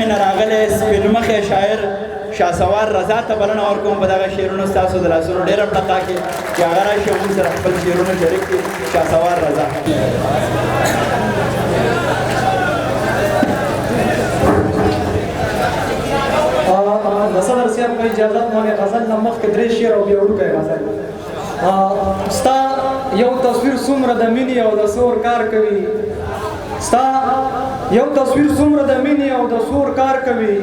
نه راغلی سپینمخی شاعر شاه سوار رضا ته بلنه ورکوم په دغه شعرونو ستاسو د لاسونو ډېره پړقا کې چې هغه راشي او موږ سره خپل شعرونه شریک کړي. شاه سوار رضا. د صدر صاحب په اجازت باندې غزل نه مخکې درې شعر او بیا وړوکی غزل. ستا یو تصویر څومره د مینې او د سور کار کوي، ستا یو تصویر څومره د مینې او د سور کار کوي،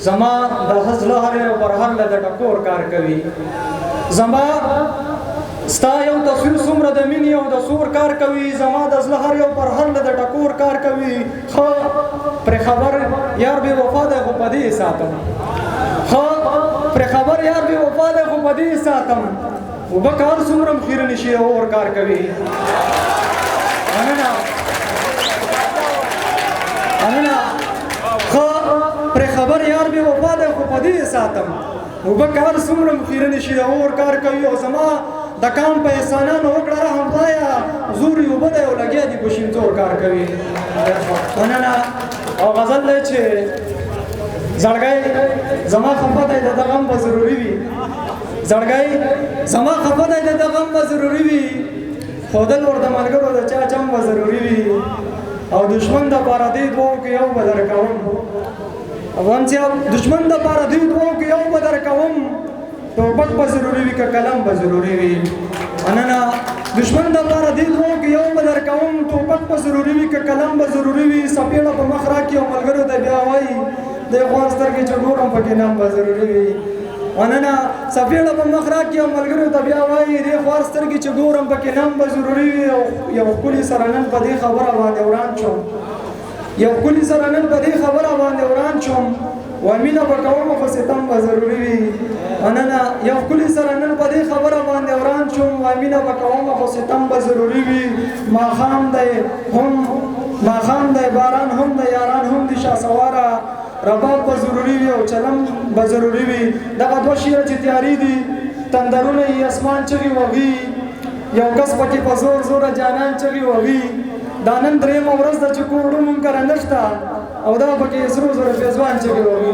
زما د زړه هر یو پر هر له د ټکور کار کوي. زما ستا یو تصویر څومره د مینې او د سور کار کوي، زما د زړه هر یو پر هر له د ټکور کار کوي. ښه پر خبر یار بې وفا دی خو په دې ساتم، ښه پر خبر یار بې وفا دی خو په دې ساتم، اوبه که هر څومره هم خیرنې شي اور کار کوي. مننه مننه. ښه پر خبر یار بې وفا دی خو په دې ساتم، اوبه که هر څومره هم خیرنې شي اور کار کوي. او زما د کام په احسانانو وکړه رحم خدایه، زور یې اوبه دی او لګیا دي په شین زور کار کوي. مننه. او غزل دی چې زړګی زما خفه دی د ده غم به ضروري وي، زړګی زما خفه دی د ده غم به ضروري وي، ښودل ورته ملګرو د چا چم به ضروري وي. او دښمن دپاره دې دوو کې یو به درکوم، افغان صاحب دښمن دپاره دې دوو کې یو به درکوم، ټوپک به ضروري وي که قلم به ضروري وي. مننه. دښمن دپاره دې دوو کې یو به درکوم، ټوپک به ضروري وي که قلم به ضروري وي. څپېړه په مخ راکړي او ملګرو ته بیا وایي د خوار سترګې چې ګورم پکې نم به ضروري وي. مننه. څپېړه په مخ راکړي او ملګرو ته بیا وایي دې خوار سترګې چې ګورم پکې نم به ضروري وي. او یو ښکلي سره نن په دې خبره باندې وران شوم، یو ښکلي سره نن په دې خبره باندې وران شوم، و مینه به کوم خو ستم به ضروري وي. مننه. یو ښکلي سره نن په دې خبره باندې وران شوم، و مینه به کوم خو ستم به ضروري وي. ماښام دی هم ماښام دی باران هم دی یاران هم دي شاه سواره، رباب به ضروري وي او چلم به ضروري وي. دغه دوه شعره چې تیارې دي، تندرونه یې اسمان چغې وهي، یو کس پکې په زور زوره جانان چغې وهي. دا نن درېیمه ورځ ده چې کور وړو مونږ کره نشته، او دا پکې سرو زرو پېزوان چغې وهي.